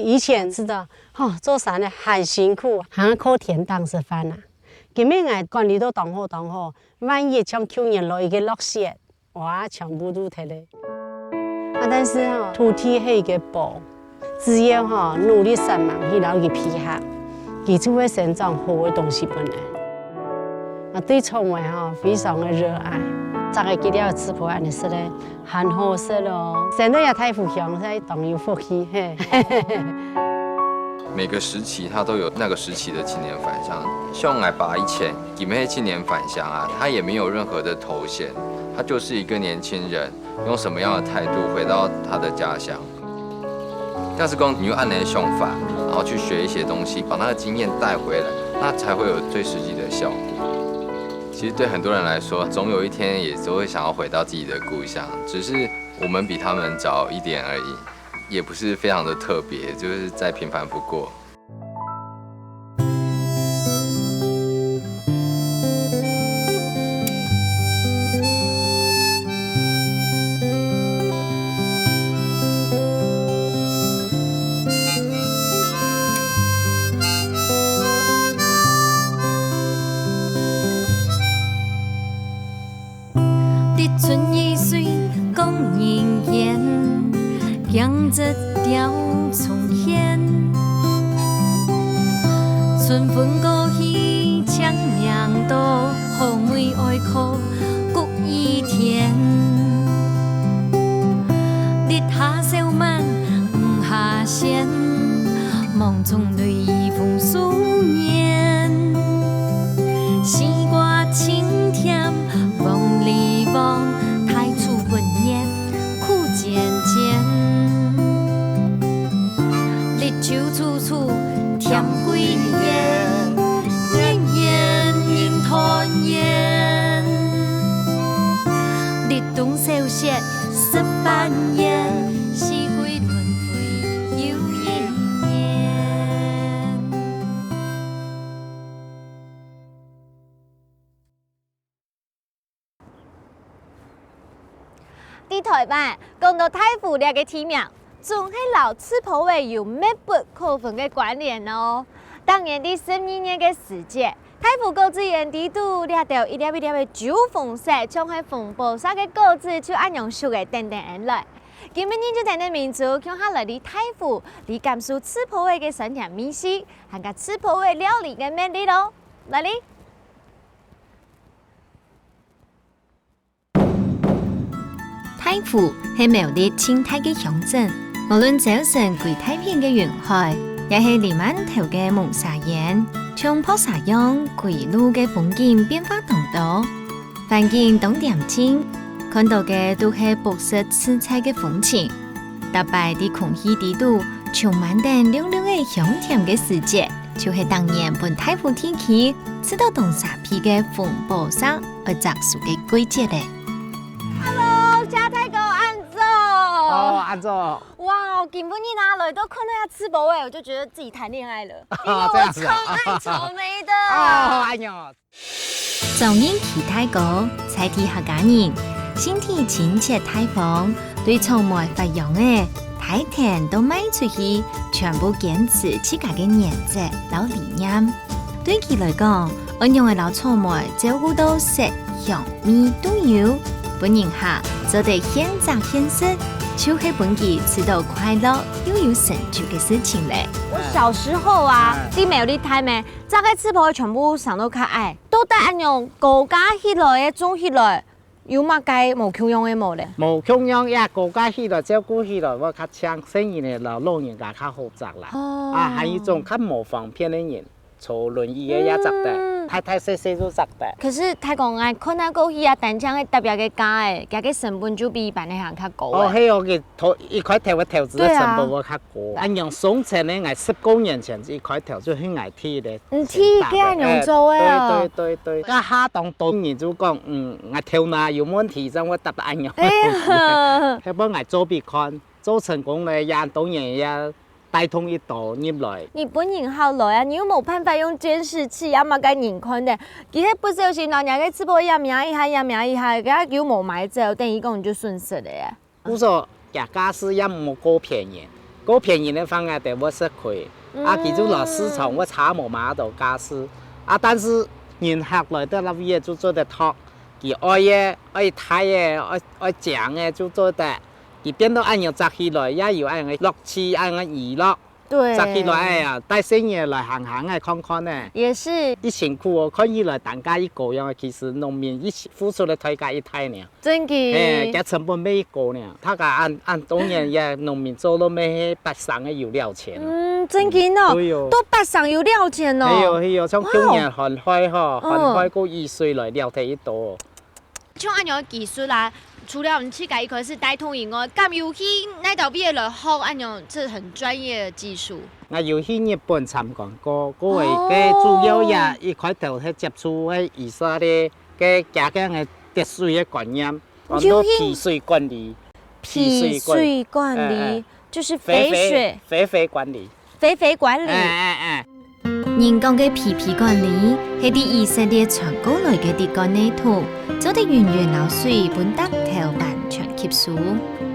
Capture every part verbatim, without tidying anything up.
以前知道，吼，做山个很辛苦，還要靠天頂食飯啊。今日𠊎管理到當好當好，萬一像舊年落一個落雪，哇，全部都忒了。啊，但是吼，土地係一個寶，只要吼努力煞猛去摎佢配合，佢就會生長好个東西分人。啊，對草莓吼非常个熱愛，摘个幾條刺波恁樣食咧，很好食哦。生到這大湖鄉，係當有福氣嘿。每個時期它都有那個時期的青年返鄉，像𠊎爸以前，佢乜係青年返鄉啊，他也沒有任何的頭銜，他就是一個年輕人，用什麼樣的態度回到他的家鄉。但是講你有恁樣的想法，然後去學一些東西，把那個經驗帶回來，那才會有最實際的效果。其實對很多人來說，總有一天也都會想要回到自己的故鄉，只是我們比他們早一點而已，也不是非常的特別，就是再平凡不過。 滴春雨水講人間，江浙调重现。春分过去，清明到，好梅哀苦谷雨甜。日下小满，雨下仙，梦中泪雨风霜年。西瓜清甜， 黄梨黄，大树分人苦尖尖。绿洲处处添归年，年年人团圆。立冬小雪十八年，四季轮回又一年。 在臺灣，講到大湖這個地名，總係摎刺波仔有密不可分个關聯哦。逐年在十二月个時節，大湖果子園裡肚，這兜一粒一粒个酒紅色，像係紅寶石个果子，就恁樣熟个等等𠊎來。今晡日就跈等明珠，共下來在大湖，來感受刺波仔个酸甜味緒，還有刺波仔料理个魅力囉。來哩！ 大湖係苗栗盡大个鄉鎮，無論朝晨歸大片个雲海，也係離蠻頭个濛沙煙，像薄紗樣，歸路个風景變化當多。環境當恬靜，看到个都係樸實自在个風情。逐擺在空氣裡肚充滿等亮亮个香甜个時節，就係逐年分大湖地區試著當沙鼻个紅寶石 愛摘收个季節咧。Hello，謝大哥，恁早。哦，恁早。哇，今晡日啊，來到看到這刺波仔，我就覺得自己談戀愛了，因為我超愛草莓的。哦，哎喲。早年期大哥，在地客家人，身體親切大方，對草莓發癢个，大田都賣出去，全部堅持自家个原則摎理念。 對佢來講，愛仰仔摎草莓照顧到色香味都有，分人客做得現摘現食，就係分佢試著快樂又有成就个事情咧。我小時候啊，在苗栗大咩，摘个刺波全部生到較矮，到底恁樣高價起來个種起來， 有麼个無共樣个無咧？無共樣，也高價起來，照顧起來會較靚，細人仔摎老人家較好摘啦。啊，還有一種較無方便个人，坐輪椅个也摘得，大大細細都摘得。可是大哥，𠊎看啊過去啊，單淨个搭這个價欸，佢个成本就比一般个還較高欸。哦，係哦，佢投一開頭个投資个成本會較高，恁樣送錢呢，𠊎十過年前一開頭就去𠊎地咧。 你地个恁樣做个哦。對對對對，該下當多人就講，嗯，𠊎頭那有問題，正會搭恁樣。哎呀，係幫𠊎做比看，做成功了，也當然也帶動一多入來。你本人好來啊，你又無辦法用監視器，也麼个人看的，佢係不小心拿你个直播也瞄一下，也瞄一下，佢又無買走，等於講你就損失了呀。 故所，佢價數也無過便宜，過便宜个話，𠊎兜會食虧。啊，佢就來市場會差無幾多價數。啊，但是人客來到這位就做得擇，佢愛个、愛大个、愛、愛靚个就做得。佢變到恁樣摘起來，也有恁樣个樂趣，恁樣个娛樂。對。摘起來，哎呀，帶細人來行行，哎，看看呢。也是。一辛苦哦，看起來單價一高樣，其實農民一付出个代價一大呢。 真个。嘿，佢成本乜一高呢。大家恁、恁多年也農民做到乜係八成个有了錢哦。嗯，真个哦，對哦。到八成有了錢哦。係哦，係哦，像舊年旱災吼，哇哦。旱災過雨水來了忒一多。像恁樣个技術啊，除了你自家一開始帶動以外，敢有去哪兜位來學恁樣，這很專業的技術？𠊎有去日本參觀過，過个主要也一開頭係接觸个以色列 个家庭个節水个觀念，安到肥水管理，肥水管，肥水管理，哎，哎。就是肥水，肥肥管理，肥肥管理。哎，哎，哎。人講个肥肥管理，係對以色列傳過來个滴灌系統，做得遠遠摎水分搭頭完全吸收，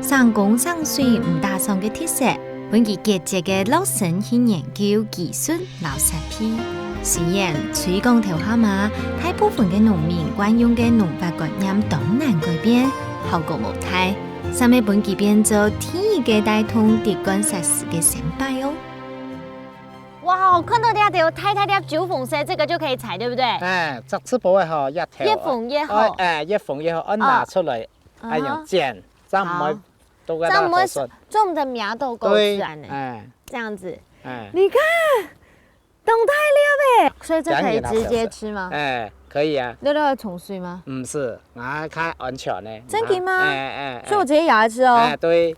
省工省水毋打爽个特色， 分佢積極个落身去研究技術摎設備。雖然推廣頭下嘛，大部分个農民慣用个農法觀念當難改變，效果無大，煞乜分佢變做第一个帶動滴灌設施个先輩哦。哇，看到這條大大條九鳳色，這個就可以採，對不對？哎，這次不會吼，越頭，越紅越好。哎，哎，越紅越好，愛拿出來，哦。哎呀，啊哈。剪，這樣毋會好。 都該大好算。這樣毋會，做毋得摸到果子啊呢。對，哎。這樣子。哎。你看，當大粒欸，所以這可以直接吃嗎？哎，可以啊。六六要沖水嗎？毋係，啊，較安全呢。真的嗎？哎，哎，哎。所以我直接咬來吃哦。哎，對。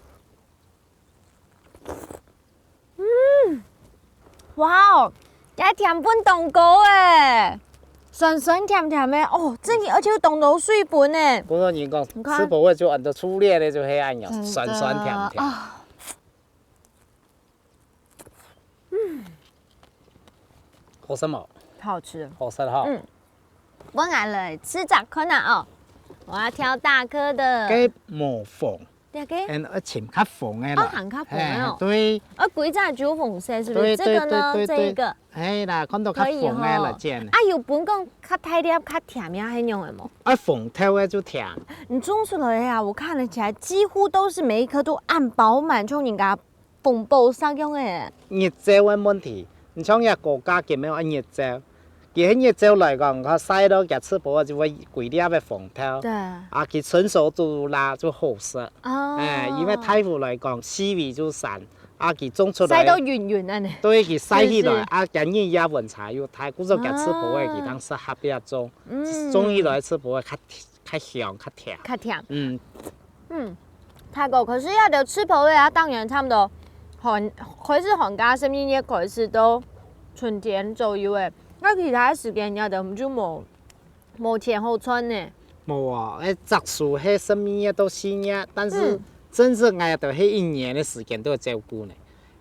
嗯，哇哦，這甜分當高欸，酸酸甜甜的哦，真的，而且有當多水分欸。不過人講，你看。吃飽飯就恁多粗略的就係恁樣，真的酸酸甜甜。啊。嗯。好食無？好吃。好食哈。嗯。 分𠊎來試食看啊哦，我要挑大顆的。該無紅，這個？嗯，愛尋較紅个啦。哦，還較紅个哦。嘿，對。哦，歸隻九鳳色是不是？對，這個呢？對，對，對，這一個。嘿啦，看到較紅个來揀。可以吼。啊，有分講較大粒、較甜呀，係樣个無？啊，紅透个就甜。你種出來啊，我看了起來幾乎都是每一顆都恁飽滿，像人家 紅寶石樣欸。日照个問題，你像這高價根本愛日照，佢係日照來講，佢曬到佢食飽就會歸粒个紅透。對。啊，佢成熟就啦就好食。哦。哎，因為大湖來講，四圍就山，啊，佢種出來。曬到暈暈恁呢。對，佢曬起來，是，是。啊，今日也溫差又大，故所佢食飽个，哦。佢當適合這種，嗯。種起來食飽个較 較香、較甜。較甜。嗯。嗯，大哥，可是這兜食飽个啊，當然差不多寒，開始寒假十二月開始到春天左右欸。該其他个時間，這兜就無，無錢好賺呢。無啊，該植樹係十二月到四月，但是，嗯。真正𠊎兜係一年个時間都愛照顧呢。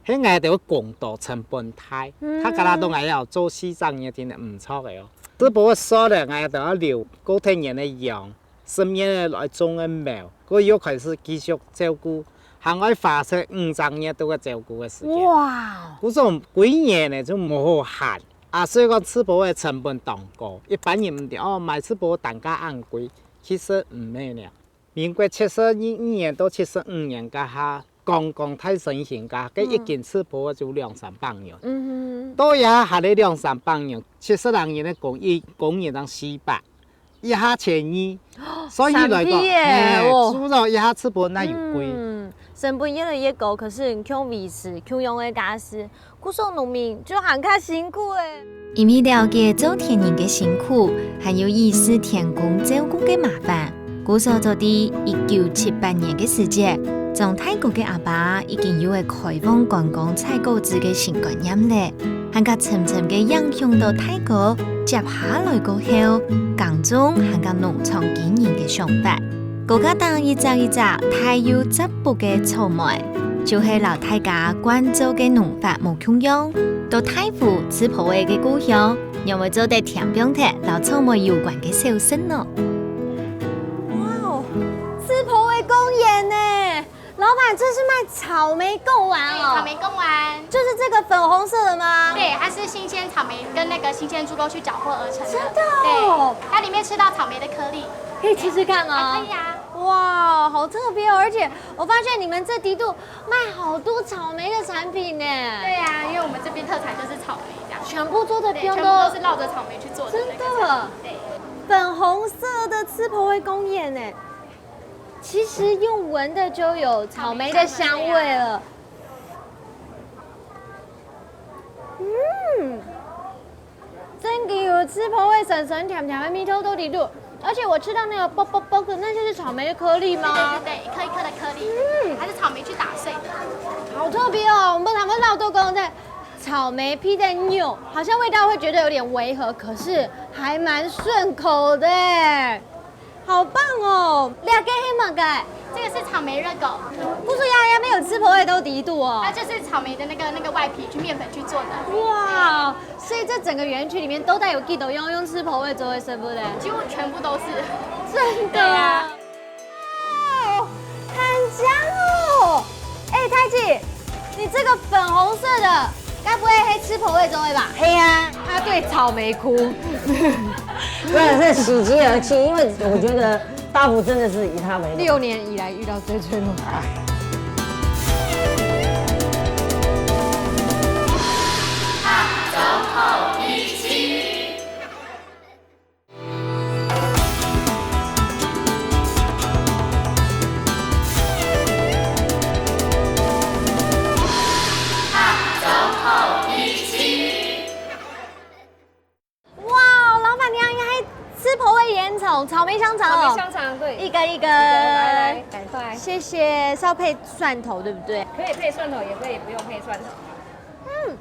係𠊎兜个工作成本大，嗯。佢加拿大𠊎要做四隻月定定毋著个哦。食飽个時節，𠊎兜愛留過忒年个秧，十月來種个苗，過又開始繼續照顧，還愛花忒五隻月都个照顧个時間。哇！故所歸年呢就無好閒，啊，所以講食飽个成本當高，一般人毋知哦，買食飽个單價恁貴，其實毋係呢。 民國七十二年到七十五年該下，剛剛大盛行該下，該一斤食飽就兩三百銀。嗯哼。到這下還係兩三百銀，七十零年个工，一工人當四百，一下千二。所以來講，三倍耶，嘿，哦。所以一下食飽哪有貴？嗯，成本越來越高，可是你用維持，用用个價值， 故所農民就還較辛苦欸。因為了解做田人个辛苦，還有意識田工照顧个麻煩，故所早在一九七八年个時節，張大哥个阿爸已經有个開放觀光採果子个新觀念咧，還較深深个影響到大哥接下來過後，耕種還較農場經營个想法。高架頂一隻一隻大又雜薄个草莓， 就係摎大家慣做个農法無共樣，到大湖食飽个故鄉，仰會做得添放忒摎草莓有關个小食呢？哇哦，食飽个公園呢，摎哇，这是卖草莓贡丸哦。草莓贡丸。就是这个粉红色的吗？对，它是新鲜草莓跟那个新鲜猪肉去搅和而成的。真的哦。对，它里面吃到草莓的颗粒。可以吃吃看啊，哦可。以啊。哇，好特别哦！而且我发现你们这底肚卖好多草莓的产品呢。对啊，因为我们这边特产就是草莓这样。全部做的对，用全部都是绕着草莓去做的那个。真的。对。粉红色的吃播会貢丸呢，其实用闻的就有草莓的香味了。嗯，真的有吃播会酸酸甜甜的味道在里头，而且我吃到那个啵啵啵的，那就是草莓的颗粒吗？对对对，一颗一颗的颗粒，嗯它是草莓去打碎的。好特别哦！我们他们老豆公在草莓配在牛，好像味道会觉得有点违和，可是还蛮顺口的哎，好棒哦！两个黑马盖，这个是草莓热狗，不是呀，也没有吃播会都底肚哦它。就是草莓的那个那个外皮去面粉去做的，哇，所以这整个园区里面都带有 Guido 用用吃播会做的生物嘞。几乎全部都是。真的对啊哦，很香哦！哎，太姐，你这个粉红色的，该不会黑吃播会做的吧？黑啊，他对草莓哭。不是，是喜极而泣，因为我觉得大福真的是以他为荣。六年以来遇到最脆弱的。哇，老板娘，你还吃播会烟筒、草莓香肠哦草莓？香肠，对，一个一个。来来，赶快。谢谢，是要配蒜头对不对？可以配蒜头，也可以不用配蒜头。嗯，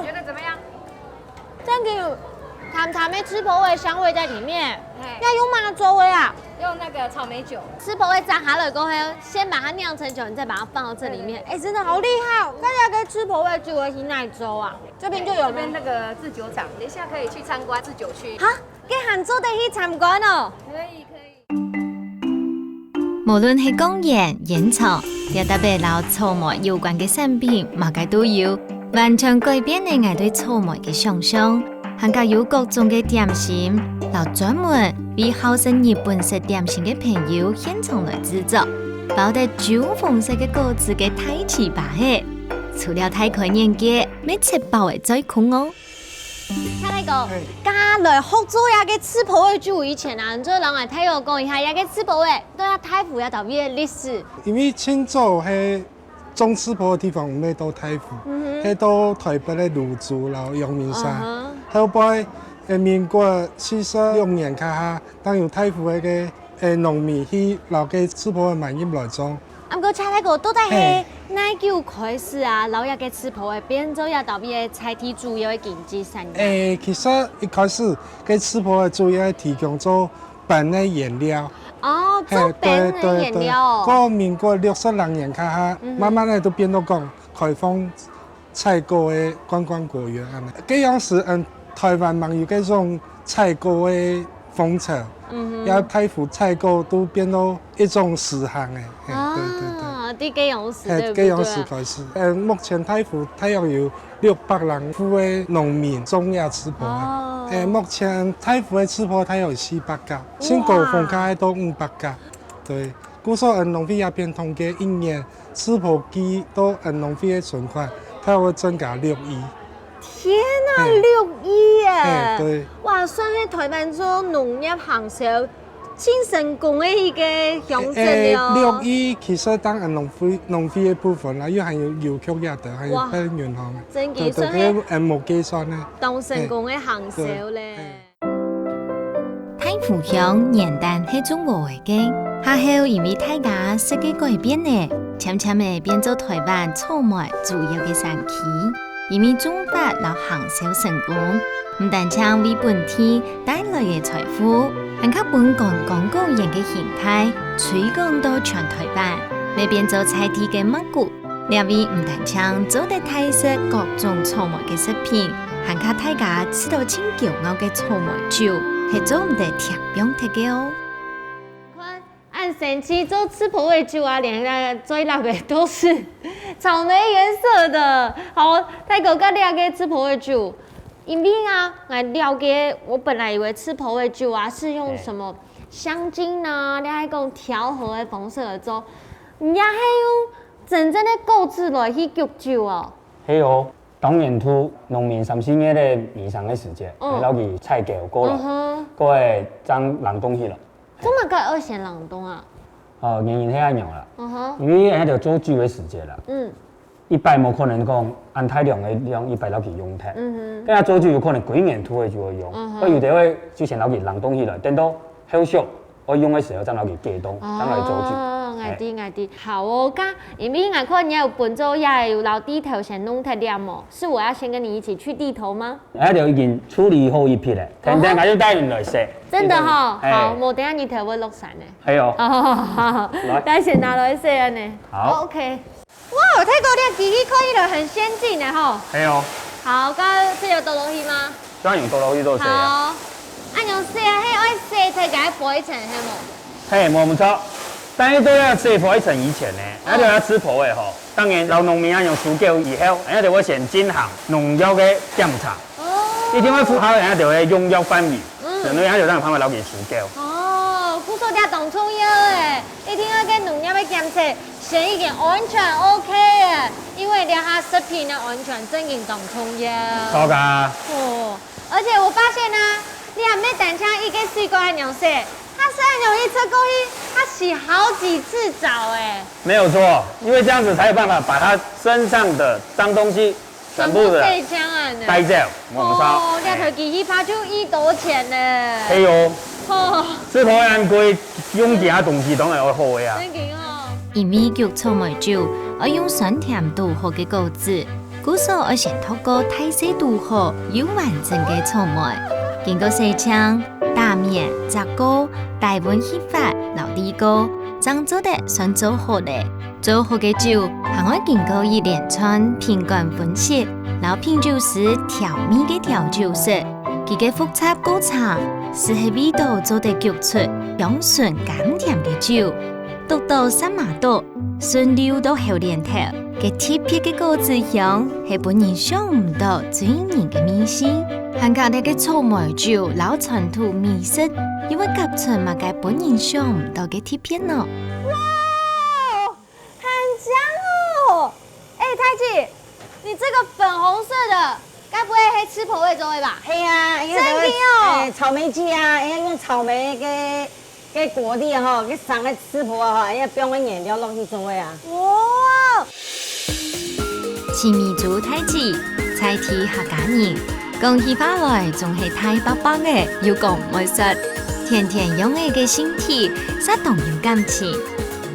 你觉得怎么样？这样给有淡淡的吃播会香味在里面。哎，要用吗？周围啊，用那个草莓酒，吃播会炸好了过后，先把它酿成酒，你再把它放到这里面。哎，真的好厉害哦！大家可以吃播会酒的是哪一周啊？这边就有吗这边？那个制酒厂，等一下可以去参观制酒区。哈，给喊做得去参观哦。可以可以。無論係貢丸、煙腸，這搭仔摎草莓有關个產品，麼个都有，完全改變了𠊎對草莓个想像。還加有各種个點心，摎專門為好食日本式點心个朋友現場來製作，包得酒紅色个果子个大粢粑仔，除了大開眼界，乜食飽仔再睏哦。看那个，剛剛來學做這个吃播會酒以前啊，你就摎𠊎大約講一下，這个吃播會到底大福這搭位个歷史。因為盡早係種吃播个地方毋係到大福，係到台北个蘆洲摎陽明山。後背，呃，民國七十六年該下，當有大福个，呃，農民去摎該吃播个買入來種。 啊，毋過車大哥，到底係哪久開始啊，摎這个吃播會變做這搭位个在地主要个經濟產業？誒，其實一開始該吃播个主要提供做冰个原料。哦，做冰个原料哦。過民國六十零年該下，慢慢个都變到講開放採購个觀光果園恁樣。該樣時，嗯，台灣吂有該種採購个風潮，也大福採購都變到一種時行个。嘿，對對對。啊，對，該樣時，嘿，對不該樣時對？開始。呃，目前大福大約有六百零戶个農民種這吃播。哦誒，目前大福个吃播大約有四百家，新高峰該下到五百家。對，故所，嗯，農會這片統計一年吃播寄到，嗯，農會个存款，大約會增加六億。天哪，嘿六億耶！嘿，對。哇，算係台灣做農業行銷盡成功个一个鄉鎮了哦。六億其實當然農會農會个部分啦，又還有郵局也得，還有哇還有銀行，真个對對，算係對，誒，無計算呢。當成功个行銷咧。嘿大福鄉原旦係種禾仔个，下後因為大家食个改變呢，漸漸仔變做台灣草莓主要个產區。因為種法摎行銷成功，毋單淨為本地帶來个財富，還較分觀光果園个形態推廣到全台灣，乜變做在地个賣谷。 這位毋單淨做得大食各種草莓个食品，還較大家試著盡驕傲个草莓酒，係做毋得忒放忒个哦。看，恁細神奇，做吃播个酒啊，連那个最辣的都是草莓颜色的。好，泰國个這个吃播个酒，因為啊，𠊎了解，我本來以為吃播个酒啊是用什麼香精啊，你還講調和的方式來做，你也係用真正的果子來去焗酒哦。係哦，當年度農民三四月个尾聲个時節，嗯。還落去採購過了，嗯哼。過後正冷凍起來。 做麼个愛先冷凍啊？哦，原因係恁樣啦，嗯哼。因為該條做酒个時節啦，嗯。一擺無可能講恁大量个量一擺落去用忒，嗯哼。該做酒有可能幾年度个就會用，嗯哼。所以有兜會就先落去冷凍起來，等到後續愛用个時候正落去解凍，正落去做酒。哦，𠊎知，哎。𠊎知。好哦，該因為𠊎看你有分做，也有摎地頭先弄忒了無？是我要先跟你一起去地頭嗎？ 哎，就已經處理好一批了，哦吼。等等，𠊎就帶你來食。真的吼，哎。好，無等下日頭會落山呢。係哦。好，好，好，好，來。等下先拿來食呢。好。OK。哇，泰國這機器看起來很先進呢吼。係哦。好，該這有倒落去嗎？這樣有倒落去做事啊。好。恁樣洗啊，係愛洗忒該杯層，係無？係，無，無錯。但是都要洗杯層以前呢，哦。啊，就要吃播个吼。 當然，摎農民恁樣收購以後，人家就會先進行農藥个檢查。哦。一定會符合人家就會用藥範圍，嗯。所以人家就正有辦法摎佢收購。哦，故所這當重要誒，一定愛个農藥个檢測，先已經安全OK誒，因為這下食品个安全正經當重要。著啊。哦，而且我發現啊，你還沒單淨一個水果恁樣洗， 它雖然容易吃過去，它洗好幾次澡哎。沒有錯，因為這樣子才有辦法把它身上的髒東西全部的全部洗淨啊呢。帶走，沒有錯。哦，這台機器怕就一多錢呢。係哦，哦。吃播恁貴，用其他東西當然會好个啊。真經哦。因為焗草莓酒，愛用酸甜度好个果子， 故所愛先擇過大細拄好、又完整个草莓，經過洗淨、打面、炸過、低溫去發摎瀝過，正做得算做好了。做好个酒，還愛經過一連串品管分析，摎品酒師調味个調酒師，佢个複雜過程，使係味道做得焗出香醇甘甜个酒。 獨到薩瑪島，順流到猴連頭，該特別个果子香，係分人想毋到醉人个味緒。還加這个草莓酒摎傳統美食，又會合出麼个分人想毋到个特別呢？哇，很香哦！哎，太姐，你這個粉紅色的，該不會係吃播个做个吧？係啊，因為真个哦。哎，草莓季啊，哎，用草莓个 該果粒吼，該生个吃播啊吼，愛放个原料落去做个啊。哇！青梅竹大姊，在地客家人，講起話來總係大伯伯个，又講毋會煞。甜甜樣仔个身體，煞當有感情。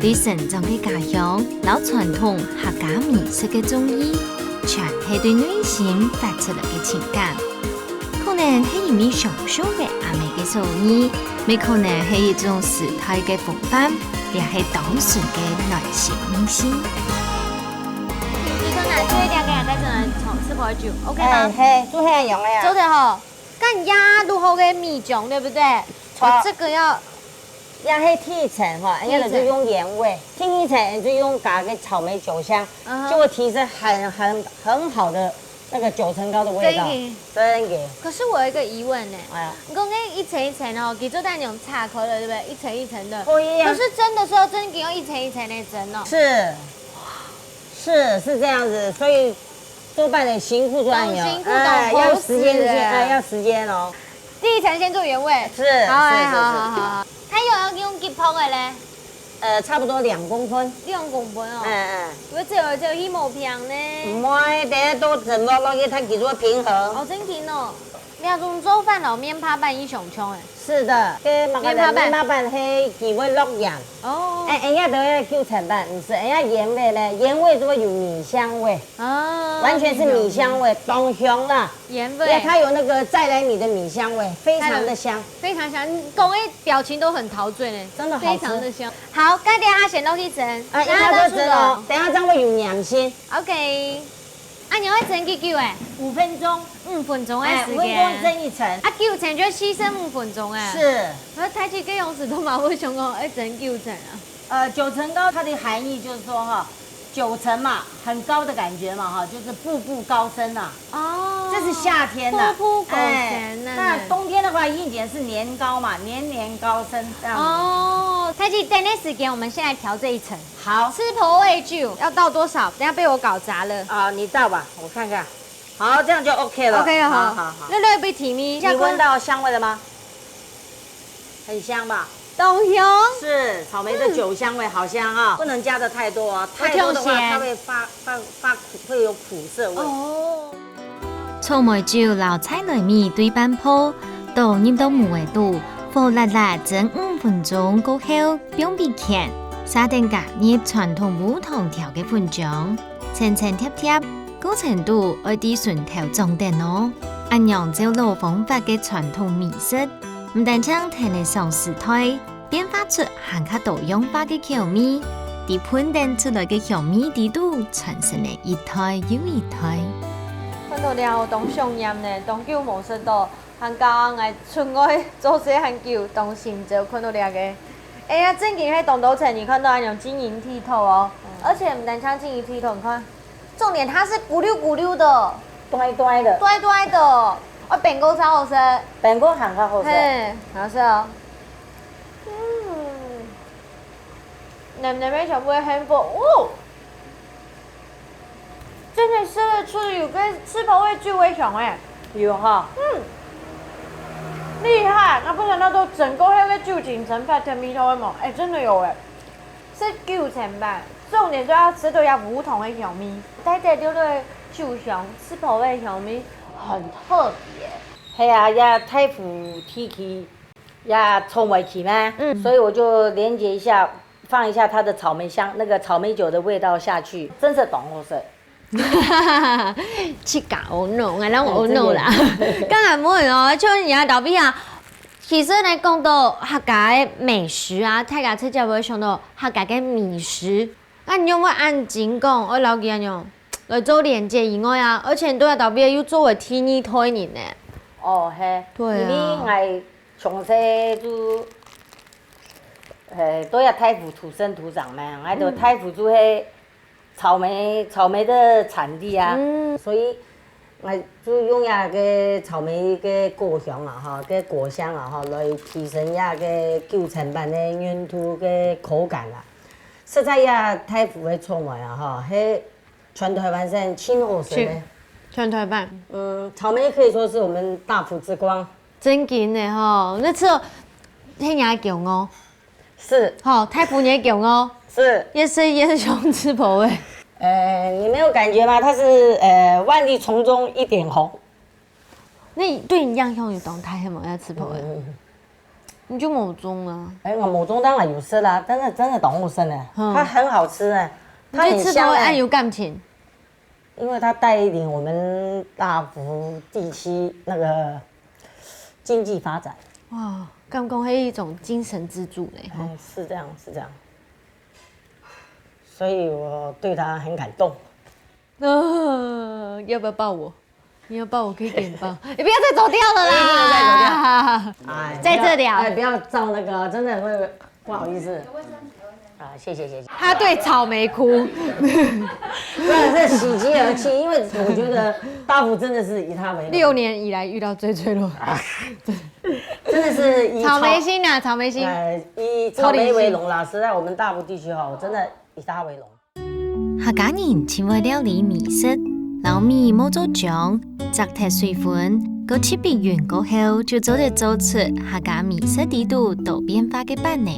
對成長个家鄉，摎傳統客家美食个中意，全係對內心發出來个情感。 可能係因為上手个阿姆个手藝，也可能係一種時代个風範，也係當時个內心味緒。你說拿最靚个，再轉來炒吃播酒，OK嗎？哎，嘿，就恁樣个呀。做得吼，該壓攏好个米漿，對不對？好。我這個要 也係第一層吼，第一層。人家就用原味，第二層就用加个草莓酒香，嗯哼。就會提升很，很，很好的那個九層糕的味道。真的。真的。可是我有一個疑問呢，哎呀。你講該一層一層哦，佢做得恁樣拆開了，對不對？一層一層的。可以啊。可是蒸的時候，真的要一層一層的蒸哦。是。 是，是這樣子，所以做伴的辛苦就恁樣，當辛苦，哎，當苦要時間，時間，哎，要時間哦。第一層先做原味。是，好，哎，是，是，好，好，是。好，好。它有要用幾薄的嘞？呃，差不多兩公分。兩公分哦。哎，哎。我只有，只有一毛片呢。毋會，等下都整落落去，它其實會平衡。哦，真緊哦。 這種做法摎面帕粄異相像誒。是的，該麼个面帕粄。面帕粄係佢會落鹽。哦。哎，人家都要九層粄，毋係，人家原味呢，原味就會有米香味，啊，完全是米香味，當香啦。原味。因為它有那個再來米的米香味，非常的香。非常香，你講的表情都很陶醉呢，真的好吃。非常的香。好，該等下先落去蒸，啊，一下就蒸哦，等下這樣會有黏性。OK。啊，你愛蒸幾久欸？五分鐘。五分鐘的時間。哎，五分鐘蒸一層。啊，九層就四十五分鐘欸。是。啊，大姊个樣子都嘛會想講愛蒸九層啊。呃，九層糕它的含义就是說哈，九层嘛，很高的感觉嘛哈，就是步步高升啊。哦，这是夏天啊。步步高升啊。哎，那冬天的话，一点是年糕嘛，年年高升这样子。哦，大姊，等的时间我们先来调这一层。好。吃婆味酒要倒多少？等下被我搞砸了。啊，你倒吧，我看看。好，这样就OK了。OK了哈。好好好。略略被提味一下，你闻到香味了吗？很香吧？当香。是，草莓的酒香味好香啊，不能加的太多啊，太多的话，我挑选。它会发发发苦，会有苦涩味。哦。草莓酒老菜来米对半泡，倒入到模仔肚，火辣辣蒸五分钟过后，放避乾，下等加入传统烏糖调个粉浆，层层叠叠，过程肚爱在脣头掌等哦。恁樣照老方法个传统美食，毋單淨跈得上時代， 變化出還較多樣化个口味，在歕等出來个香味底肚傳承了一代又一代。看到了，當想念呢，當久無食到，還加𠊎出外做事還久，當心就看到這个。哎呀，正經係當多層，你看到恁樣晶瑩剔透哦，而且毋單淨晶瑩剔透，你看，重點它是咕溜咕溜的，呆呆的。呆呆的，哦，冰過超好食。冰過還較好食。嘿，好食哦。 嗯，奶奶妹全部很幸福哦。真的吃得出有个吃婆味酒味香哎。有哈。嗯，厲害！那不想到都整个那个酒精蒸发甜味道的嘛，哎，真的有哎。是九层吧，重点就要吃到要无糖的香味，带着六六的酒香，吃婆味香味，很特别。系啊，也太服地气 也冲回去嘛，嗯。所以我就连接一下，放一下它的草莓香，那个草莓酒的味道下去，真是当好食。自家好弄啊，让我好弄啦。哎，真的。刚才问哦，就你啊，倒闭啊，其实呢，讲到客家的美食啊，大家直接会想到客家的美食。那你有没有按紧讲，我老弟啊，来做连接以外啊，而且你都要倒闭又做为第二代人呢。哦，嘿，对啊。因为 从小就，呃，都要大湖土生土长嘛，俺都大湖就系草莓，草莓的产地啊，嗯。所以，俺就用那个草莓个故乡啊，哈，个果香啊，哈，来提升那个九层粄个软度个口感啊。实在呀，大湖个草莓啊，哈，系 全台湾算真好吃的。全，全台湾。嗯，草莓可以说是我们大湖之光。真紧的吼，那吃了，天涯囧哦。是。吼，太湖也囧哦。是。也是也是想吃婆味。呃，你没有感觉吗？它是，呃，万绿丛中一点红。那对你影响有当大，系无？要吃婆味。嗯。 你就无种啊？哎，我无种当然有吃啦，但是真的当好吃呢，嗯。它很好吃哎，你对吃婆味恁有感情？它很香哎。因为它带领我们大湖地区那个经济发展。哇，敢讲是一种精神支柱嘞，吼。哎，是这样，是这样。所以我对它很感动。呃，要不要抱我？ 你要抱我可以给你抱，你不要再走掉了啦！不要再走掉。哎，在这里啊。不要，哎，不要照那个，真的会不好意思。啊，谢谢，谢谢。他对草莓哭。不是，是喜极而泣，因为我觉得大湖真的是以它为荣。六年以来遇到最脆弱。真的是以草莓心啊，草莓心。呃，以草莓为荣啦，玻璃心。实在我们大湖地区哈，真的以它为荣。 客家人盡會料理米食，摎米磨做漿，摘忒水分，過七必勻過後，就做得做出客家米食裡肚多變化个粄呢，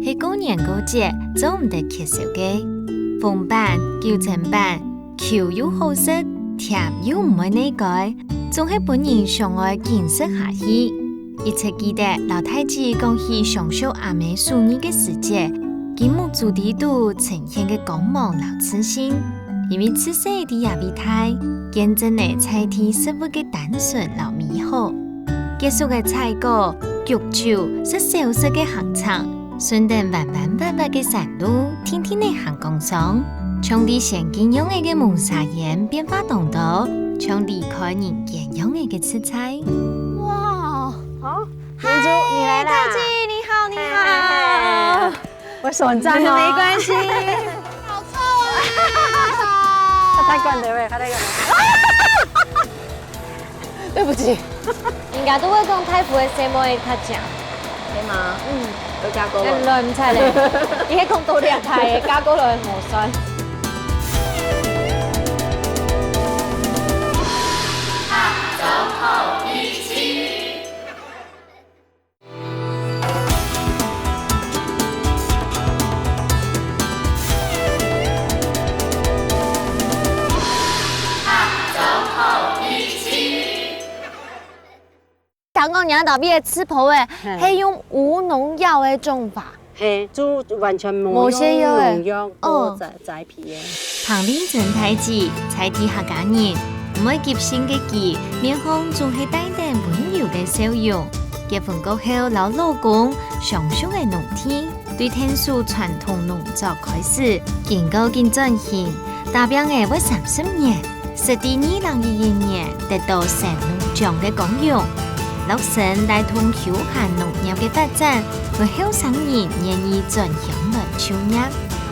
係過年過節做毋得缺少个。紅粄、九層粄，Q又好食，甜又毋會膩胲，總係分人想愛緊食下去。 一直記得摎大姊講起想惜阿姆手藝个時節，佢目珠裡肚呈現个光芒摎自信，因為自細在這位大，見證了在地食物个單純摎美好。結束个採果、焗酒、食小食个行程，順等彎彎斡斡个山路，定定仔行光爽。像在仙境樣仔个蒙沙煙變化當多，像離開人間樣仔个自在。哇！好，明珠，你來啦。嗨，大姐，你好，你好。嗨，嗨，嗨。我手很髒哦。没关系。好臭啊！他太慣了喂，他太慣了。對不起。人家都會講大湖个細妹較靚。係嗎？嗯。有嫁過無？該亂猜咧，佢係講到這大个，嫁過來無算。聽講你兜位个刺波仔，嘿。係用無農藥个種法。嘿，就完全無用無農藥个。農藥个哦。栽，栽 皮个。彭麗珍大姊，在地客家人，毋會急性个佢，面項總係帶等溫柔个笑容。結婚過後，摎老公相熟个農地，對𢯭手傳統農作開始，經過緊轉型，打拚仔會三十年，直到二零一一年得到神農獎个光榮。落身帶動休閒農業个發展，分後生人願意轉鄉來就業。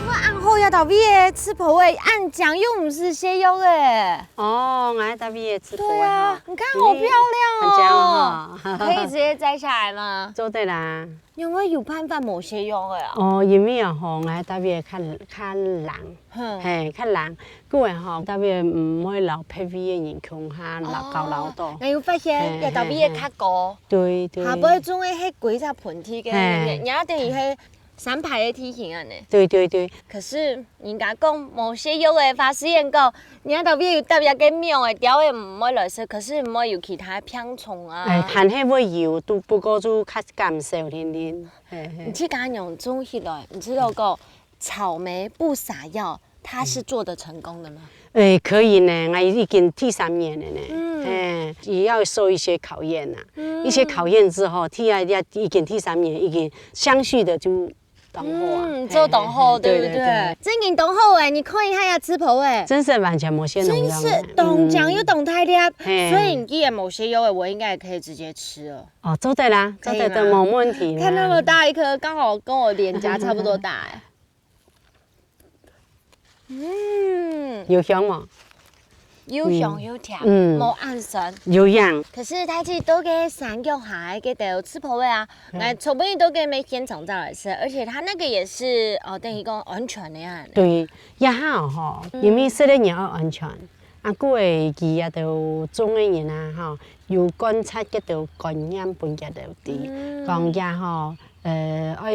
哇，恁好，這兜位个刺波仔，恁靚又毋使洗藥仔。哦，𠊎這位个刺波仔哈。對啊，你看好漂亮哦。嗯，很靚哦哈。可以直接摘下來嗎？做得啦。因為有辦法無洗藥仔啊。哦，因為啊吼，𠊎這位較，較冷，哼。嘿，較冷，故所吼，這位毋會摎別位个人共下摎，哦，搞摎到。𠊎有發現，嘿，這兜位个較高。嘿，嘿。對，對。下背種个係歸隻盆地个，嘿。也等於係 三排个地形恁仔。對，對，對。可是人家講無洗藥仔，花師傅講，你這兜位有特別个貓仔、鳥仔毋會來食，可是毋會有其他病蟲啊。哎，還係會有，都不過就較減少點點。嘿，嘿。你自家仰種起來，你知道講草莓不撒藥， 它是做得成功的嗎？誒，可以呢，𠊎已經第三年了呢。嗯。誒，也要受一些考驗啊。嗯。一些考驗之後，第二，已經第三年，已經相續的就當好啊。嗯，做當好，嘿，嘿，嘿，對不對？對，對，對。正經當好誒，你看一下呀，刺波仔。真是完全無洗農藥呢。真是當靚又當大粒，嗯。嘿。所以你既然無洗藥仔，我應該也可以直接吃了。哦，做得啦，做得，可以嗎？無問題啦。看那麼大一顆，剛好跟我臉頰差不多大誒。 嗯。有香無？又香又甜，嗯。無恁酸。有影。可是佢去到該山腳下个該兜刺波仔啊，嗯。𠊎從來都該買現成摘來食，而且它那個也是，呃，等於講安全个呀。對，這下吼，嗯。因為食个人愛安全，啊，故所佢這兜種个人啊，吼，有觀察這兜觀念分佢兜知，嗯。講這吼， 呃，愛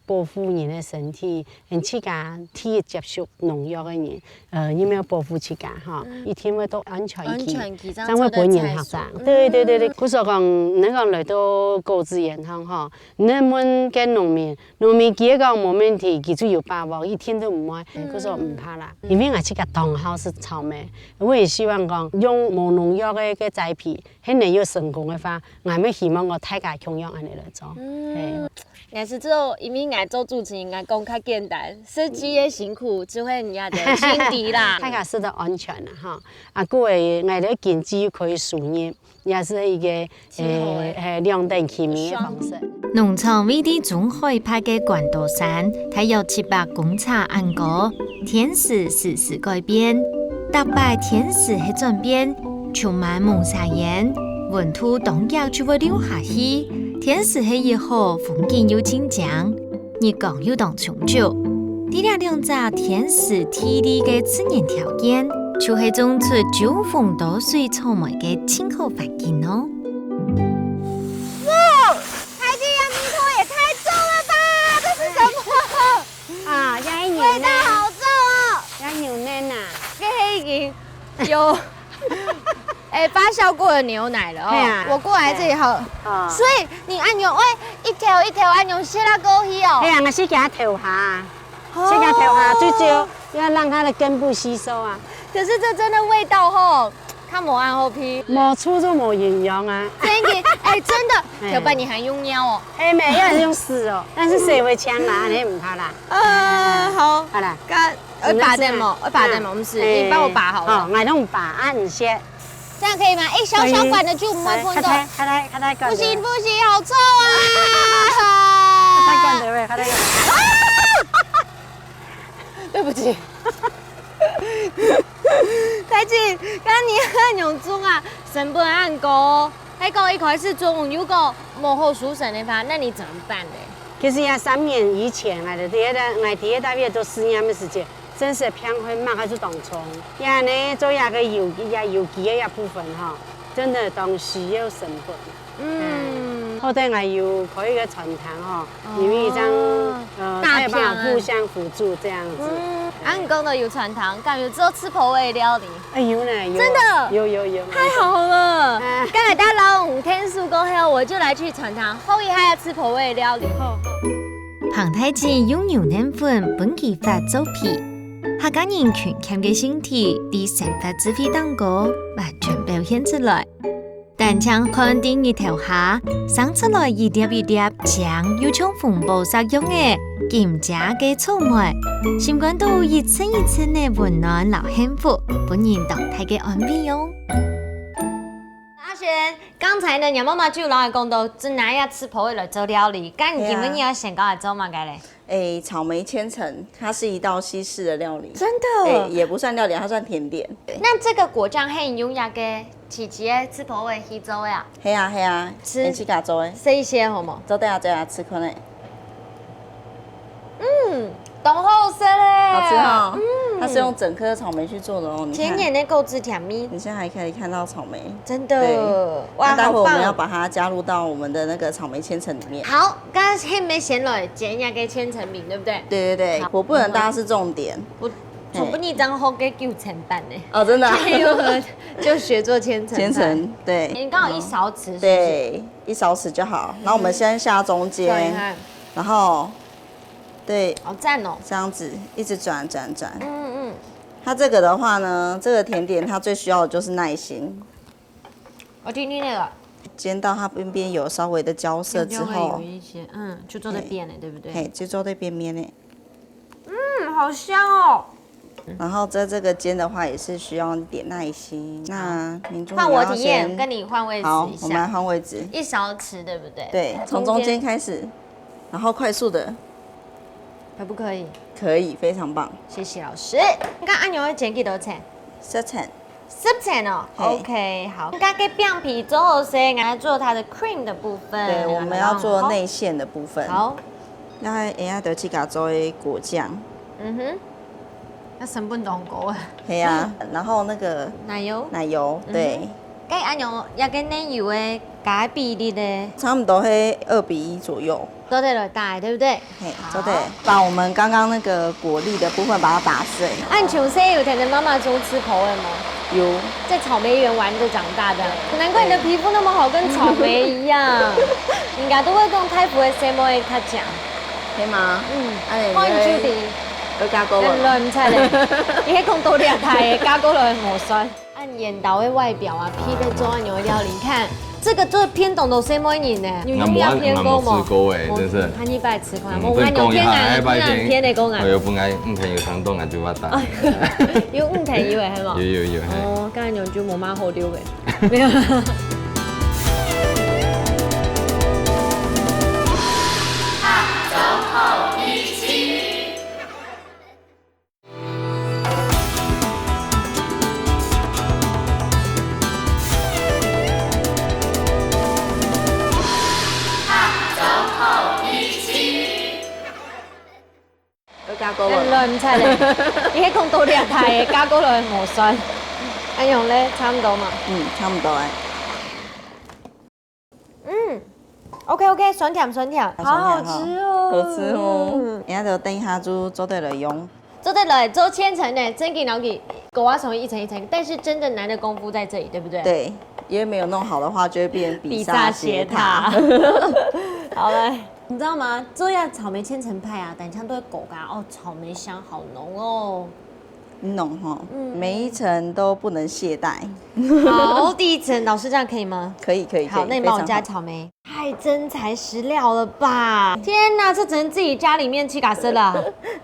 保護人个身體，恩自家第一接觸農藥个人，呃，你愛保護自家吼，嗯。一定會到安全期，安全期，正會分人學習。正做得採收。對，對，對，對。嗯。故所講，你講來到果子園項吼，你問該農民，農民佢講無問題，佢就有把握，一定都毋會，嗯。故所毋怕啦。嗯。因為𠊎自家當好食草莓，𠊎也希望講用無農藥个，个栽培， 係能有成功个話，𠊎乜希望講大家共樣恁仔來做。嗯，嘿。𠊎係做，因為𠊎做主持人，𠊎講較簡單，設計个辛苦，就係人家个辛苦啦。大家食得安全啦，吼。啊，故所𠊎兜經濟又可以收入，也係一個，真好欸。誒，誒，兩等其美个方式。爽。農場位在中海拔个關刀山，大約七百公尺恁高，天時時時改變。逐擺天時係轉變， 充滿濛沙煙，溫度當遽就會落下去。天時係一好，風景又盡靚，日光又當充足。在這兩隻天時地利个自然條件，就係種出秋風多水草莓个盡好環境哦。哇，大姐，這味道也太重了吧！這是什麼？啊，這係牛奶。味道好重哦！這牛奶啊。這係已經有 欸，發酵過的牛奶了哦。嘿啊。我過來這裡喝。嘿啊。所以你恁樣，喂，一條一條恁樣食啊過去哦。嘿啊，𠊎係給它投下啊，哦。先給它投下，最主要要讓它的根部吸收啊。可是這真的味道吼，較無恁好鼻。無醋就無營養啊。真的，欸，真的，嘿。頭擺你還用尿哦。欸，沒有，用屎哦，但是屎會嗆啦，你也不怕啦。呃，好。好啦。該要拔的吗？要拔的吗？不是，你帮我拔好了。好，我弄拔啊，你先。这样可以吗？哎，小小管的就不会碰到。来，开开开开开，不行不行，好臭啊！开开管的喂，开开管。对不起。太子，刚刚你很严重啊，成本很高哦。还讲一开始做，如果无好收成的话，那你怎么办呢？其实也三年以前，俺在第一个，俺第一个月做试验的时间，真是偏会骂还是当冲。也呢，做一个有也有机的一部分哈，真的当需要成本。嗯，后头俺有开一个餐厅哈，因为这样呃，大家互相互助这样子。嗯，啊，你讲到有餐厅，感觉做吃婆的料理。哎，有呢，有，真的有有有，太好了！刚才大家老五天数过后，我就来去餐厅，好一下吃婆的料理。好。彭太子用牛奶粉分佢發做皮，客家人勤儉个身體，在生活智慧當中完全表現出來。 單淨看在日頭下，生出來一粒一粒靚又像紅寶石樣个金姐个草莓，心肝肚一層一層个溫暖摎幸福，分人當大个安慰哦。阿璇，剛才呢，你媽媽就摎𠊎講到，真拿這吃婆个來做料理，該你今晡日愛先教𠊎做麼个咧？ 诶，草莓千層，它是一道西式的料理。真的？诶，也不算料理，它算甜点。对。那這個果醬係用這個自家个吃婆个去做个啊？係啊，係啊，自家做个。試一下好無？做得啊，做得啊，試看咧。嗯，當好食咧。好吃哈。嗯。它是用整顆草莓去做的哦，你看。甜甜的果子甜味。你現在還可以看到草莓。真的。对。哇，那待会我们要把它加入到我们的那个草莓千层里面。好棒哦。好， 剛剛係毋係先來煎一個千層餅，對不對？對對對，好。我不能搭是重點。我從不你張好个九層板呢。哦，真的啊。就學做千層。千層，對。你剛好一勺匙，是不是？對，一勺匙就好。然後我們先下中間，嗯。然後，對，好讚哦。這樣子一直轉轉轉。嗯嗯。它這個的話呢，這個甜點它最需要的就是耐心。 我聽聽那個。煎到它邊邊有稍微的焦色之後，就會有一些，嗯，就做得變了，對不對？嘿，就做得變變了。嗯，好香哦。然後在這個煎的話，也是需要一點耐心。那明珠，換我體驗，你要先，跟你換位置一下。好，我們來換位置。一勺匙，對不對？對，從中間開始，然後快速的。可不可以？可以，非常棒。謝謝老師。你看按鈕會剪幾多層？十層。 十層哦。嘿。OK，好。該个餅皮做好勢，來做它的cream的部分。對，我們要做內餡的部分。好。那等一下就自家做个果醬。嗯哼。那成本當高啊。對啊，然後那個奶油。奶油，嗯哼。對。該恁樣，這個奶油个該比例呢？差不多係二比一左右。 做得來打，對不對？嘿，好。做得。把我們剛剛那個果粒的部分把它打碎。啊，你從細有跈等媽媽種吃婆个嗎？有。在草莓園玩著長大的，難怪你的皮膚那麼好，跟草莓一樣。人家都會講大肚个細妹較靚。係嗎？嗯，哎，看你就知。有加過無？亂亂猜咧，你還講到厲害个，加過來無算。 恁緣投个外表啊，配得做恁樣个料理。你看，這個做偏東東細妹人呢，有用這偏過無？𠊎無，𠊎無試過欸，無，真是。下一擺試看，嗯，無恁樣偏啊，分講一下，下一擺先。不然偏的講啊。哎喲，分𠊎五天有糖凍啊，就發達。有五天有欸，係無？有有有，嘿。哦，恁樣就無麼好溜个。沒有。 有加過無？亂亂猜咧，你還講到厲害个，加過來無算。恁樣咧，差不多嘛。嗯，差不多欸。 嗯，OK OK，酸甜酸甜，好好吃哦。好吃哦。嗯，人家就等一下就做得來用。做得來做千層呢，真緊要緊，狗啊什麼一層一層，但是真的難的功夫在這裡，對不對？對，因為沒有弄好的話，就會變比薩斜塔。比薩斜塔。好了，你知道嗎？做這草莓千層派啊，等一下都會狗啊，哦，草莓香好濃哦。弄吼，每一层都不能懈怠。好，第一层，老师这样可以吗？可以，可以，好，可以，那你帮我加草莓。非常好。太真材实料了吧！天哪，这只能自己家里面自家食啦。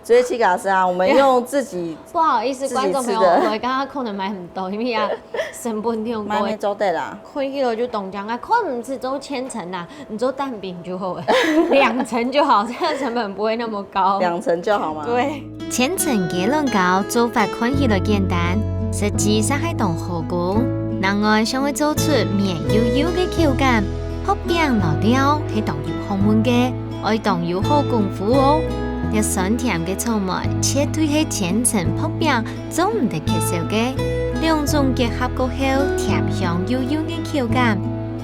所以自家食啊，我们用自己不好意思，自己吃的。观众朋友，我刚刚可能买很多，因为啊，成本挺贵。买没做得啦。看起来就懂讲啊，看不是做千层啊，你做蛋饼就好了，两层就好，这样成本不会那么高。两层就好吗？对。千层雞卵糕做法看起來簡單，實際上係當好工。另外，想愛做出綿幼幼个口感，薄餅摎料係當有學問个，愛當有好功夫哦。這酸甜个草莓絕對係千層薄餅做毋得缺少个。兩種結合過後，甜香幼幼个口感，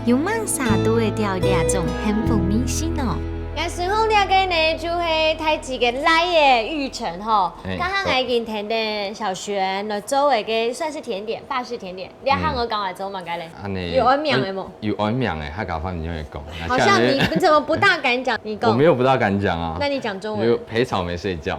有麼儕都會著這種幸福味緒呢？𠊎想講這个呢，就係大姊个倈仔玉成吼， 哎，剛剛𠊎已經聽等小璇來做一个算是甜點，法式甜點。你還有講來做麼个嘞？嗯。恁呢，有安名的無？有安名的，客家話你就會講。好像你怎麼不大敢講？你講。我沒有不大敢講啊。那你講中文。就陪草莓睡覺。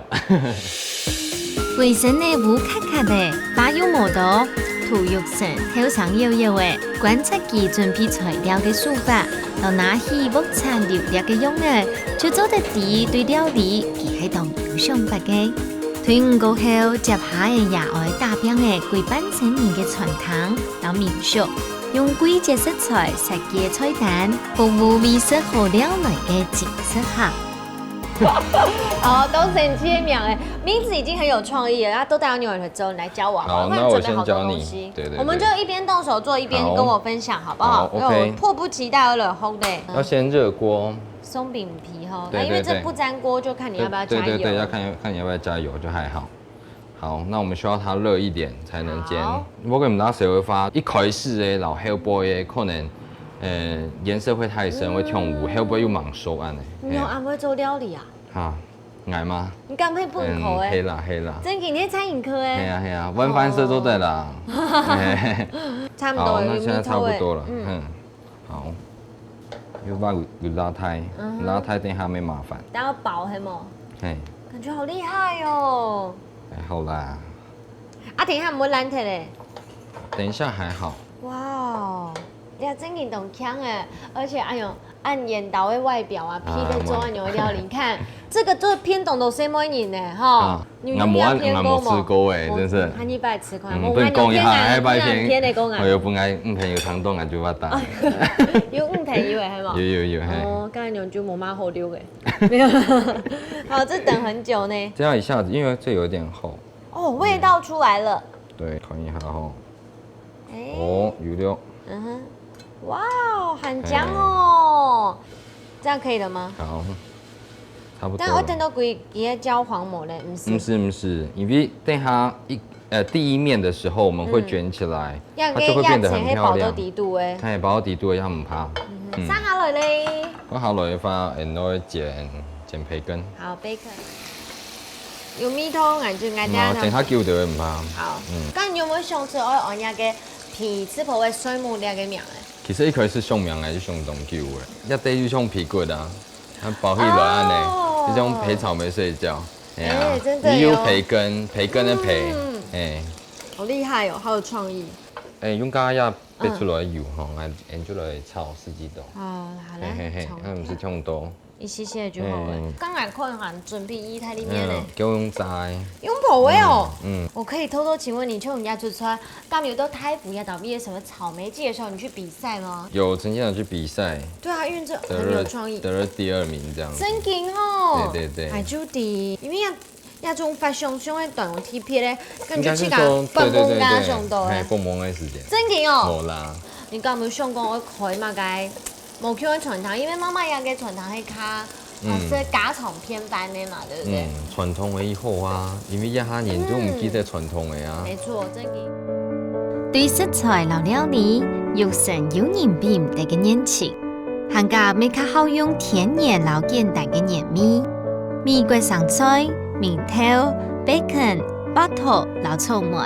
歸身个烏卡卡个，把又無多，塗浴層，頭上搖搖个，觀察佢準備材料个手法，摎拿起鑊鏟溜瀝个樣仔，就做得知對料理佢係當有想法个。 退伍過後，接下仔也愛打拚个歸半生人个餐廳摎民宿，用季節食材設計菜單，服務美食好料來个精適客。哦，當神奇个名欸，名字已經很有創意了，那到底愛仰般做？你來教我好了，好，不然你準備好多東西。那我先教你。對，對，對。我們就一邊動手做，一邊跟我分享，好不好？好，OK。因為我迫不及待要來烘嘞。要先熱鍋。鬆餅皮吼，對，那因為這不沾鍋，對，對。就看你要不要加油。對，對，對，要看，看你要不要加油，就還好。 好，那我們需要它熱一點才能煎。好。如果毋拿手的話，一開始欸，摎後背欸，可能，呃，顏色會太深，會忒烏，嗯。後背又吂熟恁呢。你有恁會做料理啊？嘿啊。哈，𠊎嗎？你敢會分口欸？嗯，係啦，係啦。真个，你係餐飲科欸？係啊，係啊，晚飯食做得啦。哦。嘿。差不多了，好，那現在差不多了，有味道欸。嗯。嗯。 好，又把佢，佢拉開，嗯哼。拉開等下會麻煩。等下薄係無？嘿。感覺好厲害哦。還好啦。啊，等一下毋會爛忒咧？等一下還好。哇哦，你看真个當強欸，而且哎喲，恁緣投个外表啊，配得做恁樣个料理，你看，這個做偏東都細妹人呢，吼。啊。 你有無恁，你有無試過欸，真是。哦，下禮拜試看，嗯，分你講一下，下禮拜天，天天來講啊。哎喲，分𠊎女朋友聽到，𠊎就發達。有女朋友欸，係無？有，有，有，嘿。哦，該恁樣就無麼好溜欸。沒有。好，這等很久呢。這樣一下子，因為這有點厚。哦，味道出來了。對，看一下吼。欸。哦，有了。嗯哼。哇哦，很香哦。嘿。這樣可以了嗎？好，差不多了。但我等到歸，佢个焦黃無咧，毋係？毋係，毋係，因為等下一，呃，第一面的時候，我們會捲起來，嗯。它就會變得很漂亮。這樣，這樣切係薄到底肚欸。它也薄到底肚欸，它毋怕。嗯哼，嗯。生下來咧。放下來个話，然後煎，煎培根。好，培根。 有味道，𠊎就愛嗯啊，等下。煎較久就會毋怕。好。嗯。該你有無想出愛安這个皮，係婆个睡目這个名欸？其實一開始想名欸，就想當久欸，一直就想皮骨啊，啊，包起來恁呢，哦。就像陪草莓睡覺，哎呀，欸，真的哦。又有培根，培根个培，嗯。哎。好厲害哦，好有創意。哎，用剛剛也逼出來个油吼，嗯。𠊎，𠊎就來炒四季豆。哦，好啦，嘿嘿嘿，炒看。那毋係忒多。 一息息就好了。嗯。剛剛看還準備義大利麵呢。嗯，叫用炸个。用烰个哦。嗯，嗯。我可以偷偷請問你，像你這出差，敢有到大湖也到畢業什麼草莓季的時候，你去比賽嗎？有，曾經有去比賽。對啊，因為這很有創意。得了，得了第二名這樣子。真个哦。對，對，對。哎，就的，因為要，要這種發想，想要短期別的，感覺自家應該是說，對，對，對，對。放鬆啊，想到了。哎，放鬆的時間。真个哦。無啦。你敢有想講愛開麼个 無共个餐廳，因為媽媽佢个餐廳係較，嗯。呃，係家常便飯个嘛，對不對？嗯，傳統个以後啊，因為這下人都毋記得傳統个啊。嗯。沒錯，真个。對食材摎料理，育成有人比毋得个緣情，還加乜較好用天然摎簡單个原味。美國生菜、明豆、bacon、白桃摎草莓，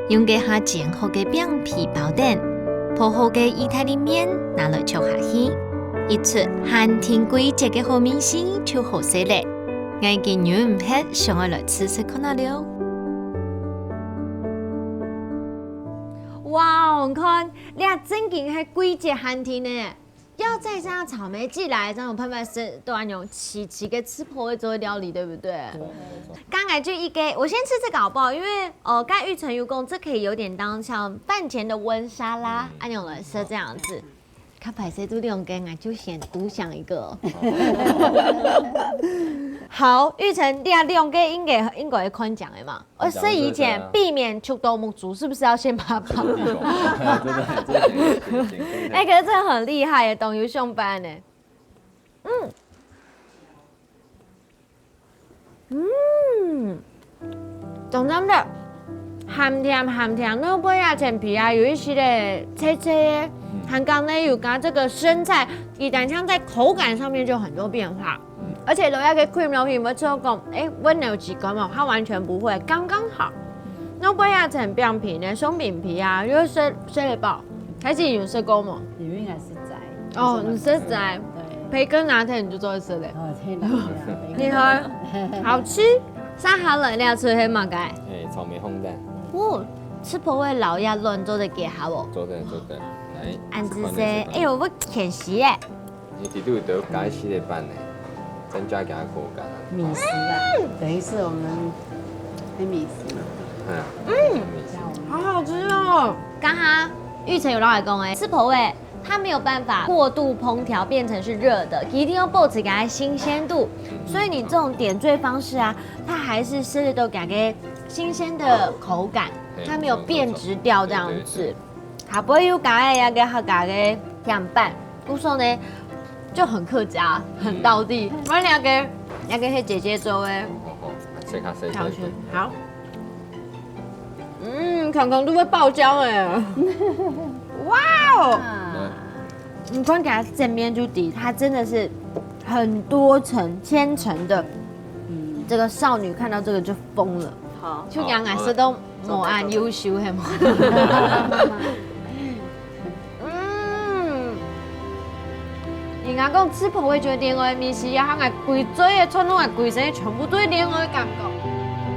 用該下煎好个餅皮包等，烰好个義大利麵拿來摻下去，一出限定季節个好味緒就好勢咧。𠊎已經忍毋核，想愛來試食看啊了。你看，這正經係季節限定呢。要再加草莓季來，正有辦法食到恁樣齊齊个吃播个做料理，對不對？剛才就一個，我先吃這個好不好？因為呃，剛才玉成有講，這可以有點當像飯前的溫沙拉，恁樣來吃這樣子。較歹勢都兩個，我就先獨享一個。好，玉成，你啊兩個應該應該會看講的嘛。 呃，所以以前避免觸到目珠，是不是要先把它？哎，可是這很厲害耶，當有上班呢。嗯，嗯，講真的，鹹甜鹹甜，那个贝亞陳皮啊，有一些个脆脆的，還講呢有加這個生菜，佢等像在口感上面就很多變化。 而且落下个cream落去，有沒有吃過？哎，溫柔質感哦，它完全不會，剛剛好。那不會啊，很餅皮呢，鬆餅皮啊，又吃吃得飽，還是有吃過嗎？你们应该是在哦，你是在对，培根拿铁你就做得吃嘞，哦，天哪，厉害，好吃。上好了，你要吃黑马改。哎，草莓烘蛋，哦，吃不会老鸭卵做得给好哦。做得做得，来，俺子吃饭说，哎呦，我舔席耶。你几度都加一些个饭呢，增加给它口感啊。米食啊，等于是我们黑米食嘛，嗯，嗯，好好吃哦！刚刚玉成有老来讲哎，吃婆味它没有办法过度烹调变成是热的，一定要保持给它新鲜度。所以你这种点缀方式啊，它还是吃得到感觉新鲜的口感，嗯它没有变质掉这样子对对对。还不会有加个那个客家个甜粄，故所呢就很客家，很道地。我那个那个是姐姐做的。好好，来切开切开。小圈，好。嗯，糖糖都会爆浆哎！哇哦！嗯你光给它正面就底，它真的是很多层、千层的。嗯，这个少女看到这个就疯了，好，就讲俺是都没俺优秀，系吗？嗯。人家讲吃婆味就係戀愛美食，也喊𠊎歸嘴个傳統个歸生全部都係戀愛感覺。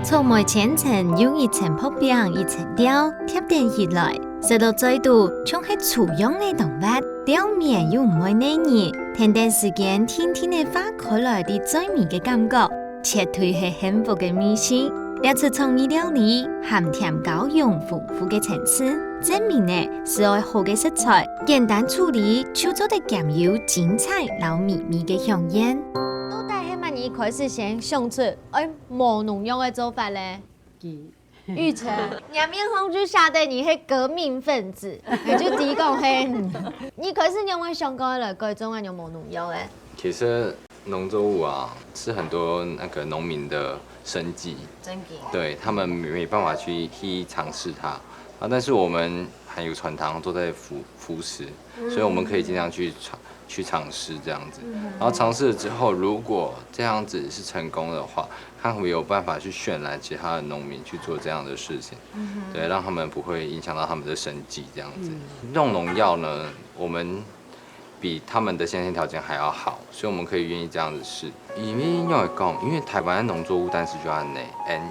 草莓千層用一層薄餅一層料貼等起來，食落嘴肚像係酥樣个動物，料面又毋會膩膩，跈等時間定定仔化開來滴嘴尾个感覺，絕對係幸福个美食。這出創意料理，鹹甜交融豐富个層次，證明呢係愛好个食材，簡單處理就做得兼有精彩摎美味个香煙。到底係麼人一開始先想出，哎，無農藥个做法咧？佢玉成，你个面孔就寫得你係革命分子，你就知講係你。你開始仰會想講來改種恁樣無農藥个？其实农作物啊，是很多那个农民的生计，真的。对，他们没办法去去尝试它啊。但是我们还有传统做在扶扶持，所以我们可以尽量去尝去尝试这样子。然后尝试了之后，如果这样子是成功的话，看有没有办法去渲染其他的农民去做这样的事情，对，让他们不会影响到他们的生计这样子。用农药呢，我们比他们的先天条件还要好，所以我们可以愿意这样子试。因为因为讲，因为台湾的农作物但是就按呢，嗯，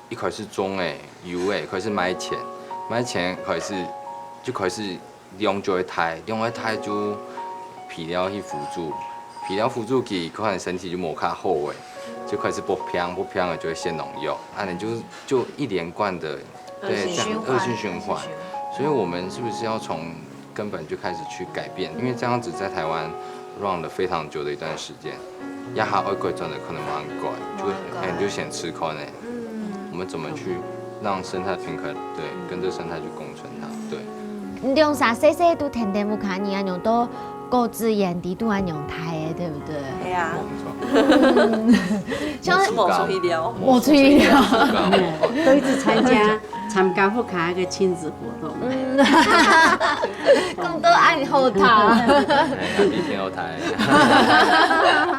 一开始种诶，有诶，开始卖钱，卖钱开始就开始量就会大，量会大就肥料去辅助，肥料辅助佢可能身体就无卡好诶，就开始不平不平了，就会先农药，啊，你就就一连贯的，对，这样恶性循环。所以我们是不是要从根本就开始去改变？因为这样子在台湾 run 了非常久的一段时间，压下二贵赚的可能蛮贵，就会很就先吃亏呢。我们怎么去让生态平衡？对，跟这生态去共存它。对，你兩儕細細都跈等屋下人恁樣到果子園地都恁樣大个，對不對？係啊，没错。像是無出去了。我出去了。都一直参加参加福卡个亲子活动。講到恁好聽。哎，比天后台。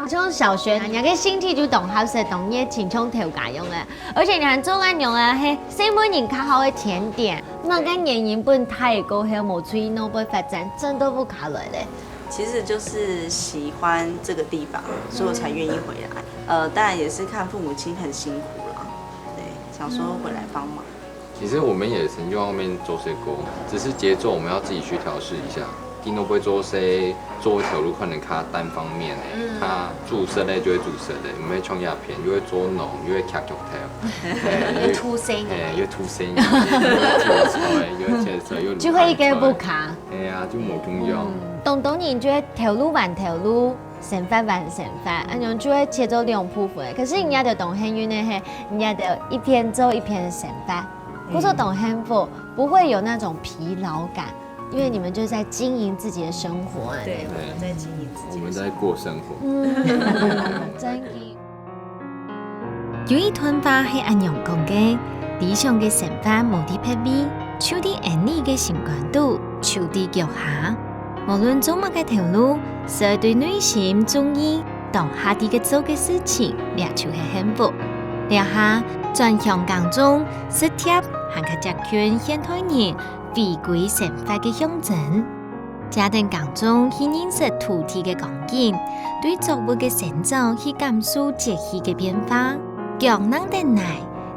像小璇，你个心地就當好勢，當熱情，像頭家樣个。而且你還做恁樣啊，係細妹人較好个甜點。麼个原因分大个過後無出去外背發展，轉到屋下來咧？其实就是喜欢这个地方，所以我才愿意回来。呃，当然也是看父母亲很辛苦啦，对，想说回来帮忙。其实我们也曾经在外面做些工，只是节奏我们要自己去调试一下。顶多会做些做一条路可能较单方面的，嗯，他注射类就会注射类，我们会创下片，又会做农，又会徛脚头，哎，又会吐声，哎，又吐声，又会做菜，又会切菜，又会就会一个不卡。哎呀，就无共样。当多人就会头路玩头路，生活玩生活，恁样就会切做两部分。可是人家的当幸运的是，人家的一片做一片生活，工作当幸福，不会有那种疲劳感，因为你们就是在经营自己的生活啊。对，我们在经营自己的生活。我们在过生活。嗯，真的。有一段话係恁樣講个：理想个生活無在別位，就在𫣆俚个心肝肚，就在腳下。無論做麼个頭路，只要對內心中意，當下在該做个事情，這就係幸福。這下轉鄉耕種，直接還較接近現代人回歸生活个象徵。 借等耕種去認識土地个光景，對作物个生長去感受節氣个變化。腳㧯等泥，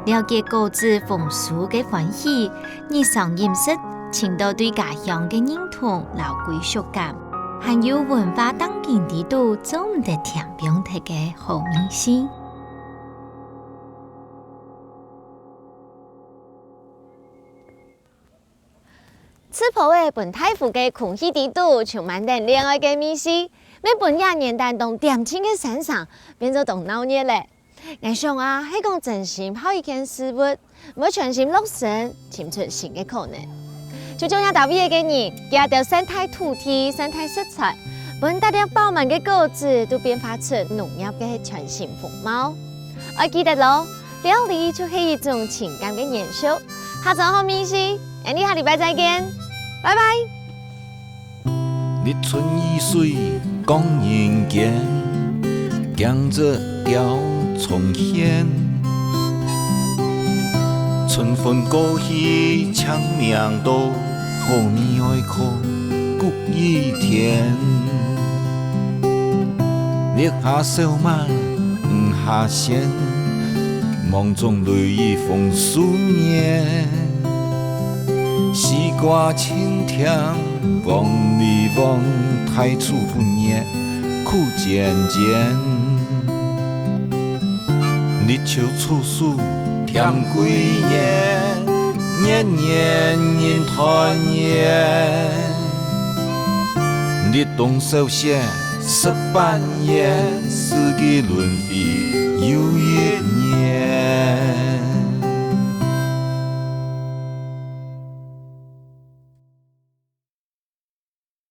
了解果子豐收个歡喜，日常飲食，尋到對家鄉个認同摎歸屬感，還有文化當中裡肚做毋得添放忒个好味緒。 直播个分大湖个空氣裡肚充滿等戀愛个味緒，乜分這年代當恬靜个山城變做當鬧熱咧。𠊎想啊，係講真心好一件事物，會全心落身，尋出新个可能。就像這搭位个人，佢兜善待土地、善待食材，分大家飽滿个果子都變化出農業个全新風貌。愛記得咯， 料理就係一種情感个延續。下晝好味緒，𫣆俚下禮拜再見，拜拜。日春雨水降人間，驚蟄鳥蟲獻。春分過去，清明到，好味愛靠谷雨天。 六下小滿，五下鮮，芒種累雨豐收年。西瓜青甜，黃梨黃，大樹分月苦煎煎。立秋處暑甜桂圓，年年人團圓。 立冬小雪食粄圓，四季輪迴又一年。